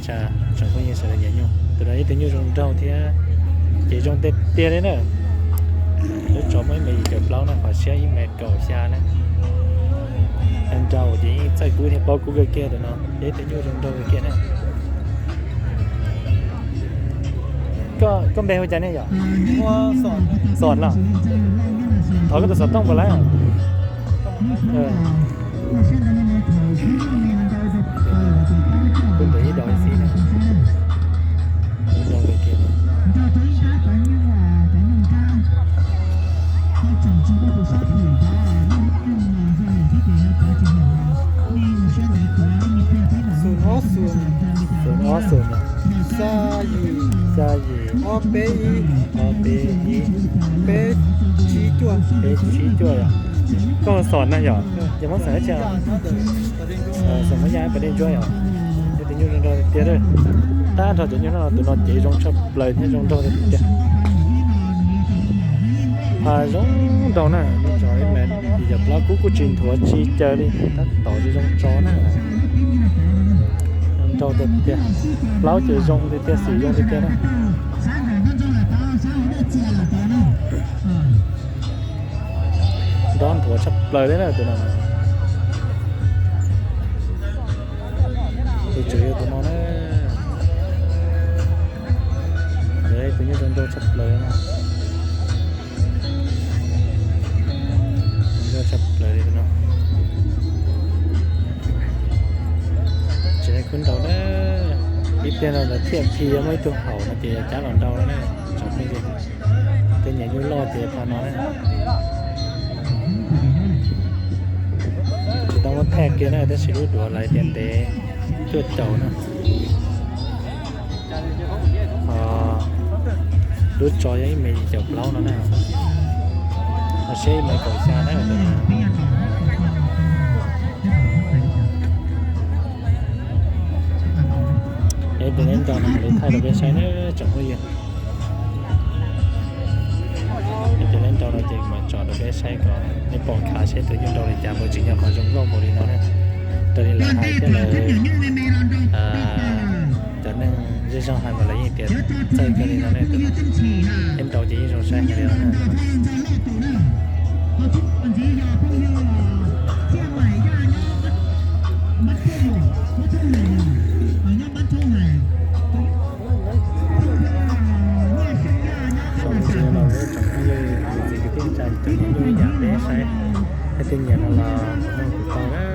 Tsoom phooj ywg sawv daws nyiam nyuj, tus no ib tug nyuj zoo nraug thiab ces zoo tiag tiag li na. Lub tsov muaj ib mev yim caum plaub na, qhov siab ib mev kaum xya na. Nraug ces yeej txawj kub thiab paub kub kawg kiag tus no, yog ib tug nyuj zoo nraug kawg kiag na. Koj npe hu cas ne yom? Xom los? Thov koj tus xov tooj puas lawm? Kuv ntes ib daus ib xib na. Zoo nraug kawg kiag. Xum ob xum, xya yim, ob peb ib, peb tsib cuaj, peb tsib cuaj yom. Koj hu Xom na yom, yog Hmoob Xeem dab tsi? Xeem Hmoob Yaj, pas dej ntsuab yom. Yog tus nyuj zoo nraug tiag tiag. Tab nrho cov nyuj no tus no cev zoo tshaj plaws thiab zoo nraug tiag tiag. Pha zoo nraug na, nyuj tsov ib mev yim caum plaub, kub kuj tsis nthuav tsis caws li, tab tom zoo zoo tso na. Zoo nraug tiag tiag, plaub ces zoo tiag tiag, xim zoo tiag tiag na. Nrov nthuav tshaj plaws li na tus no. Tus tswv yog tus no na. Tus nyuj zoo nraug tshaj plaws na. Zoo nraug tshaj plaws li tus no. Tsis tau kub nraus na. Ib pliag no lawv thiaj phi muaj ib tug haum no ces yog cab los nraus no na. Tsoom phooj ywg, tej nyiam nyuj loj ces pha no na. Tsis tau muab thaij kiag na, tab sis lub duav lawv tias ntev cuaj caum na. Lub tsov yog ib mev yim caum plaub no na. Ho siab ib mev kaum xya na. Yog ib tus nyuj nraug no mam li thaij rau peb saib na tsoom phooj ywg. Ib tus nyuj nraug no ces mam tso rau peb saib kom nej pom khav seb tus nyuj nraug li cas, puas tsim nyog qhov zoo nkauj npaum li no na. Raws li lawv hais thiab lawv, cov neeg zej zog hais mas lawv yeej tias txawj kawg li no ne. Tus nyuj nraug ces yeej zoo saib heev li no na. Tsoom phooj ywg, tsoom kwv tij neej tsa cov nyiam nyuj yam peb saib, nej tej nyiam no los kuv nug kuv tau na.